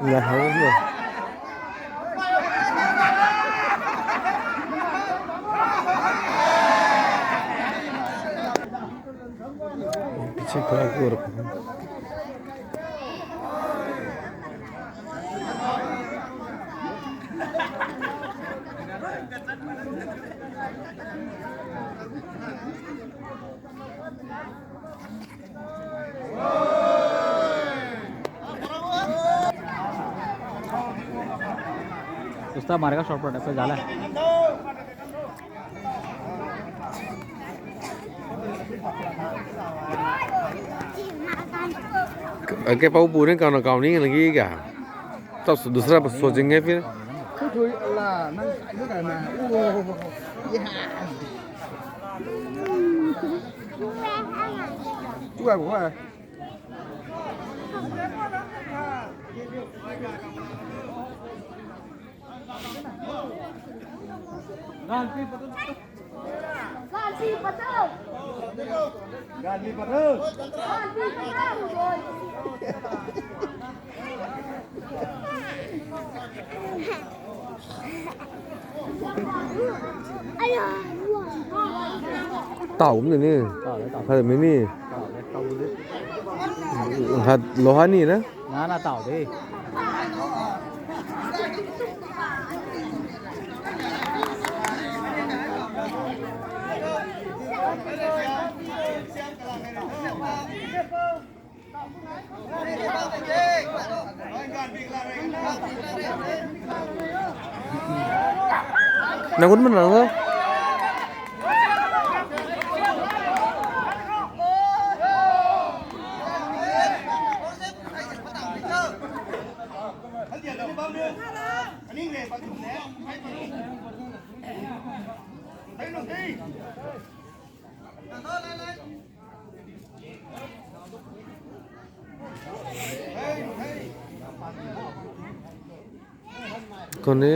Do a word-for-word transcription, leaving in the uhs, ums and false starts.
Ngai hau lo. Piche khara gur. Usta मारेगा short पर पे जाला. Ke pau pu ne kau na kau ni lagi kya? Tab दूसरा सोचेंगे फिर. Thui thui la nang kai na. Wo. Ye ha. Ua ua. Tau ni ni. Tau le, tau. Hai mi ni. Tau le, tau le. Hat lo ha ni na. Na na tau de. Nang kun mana ho? Kone.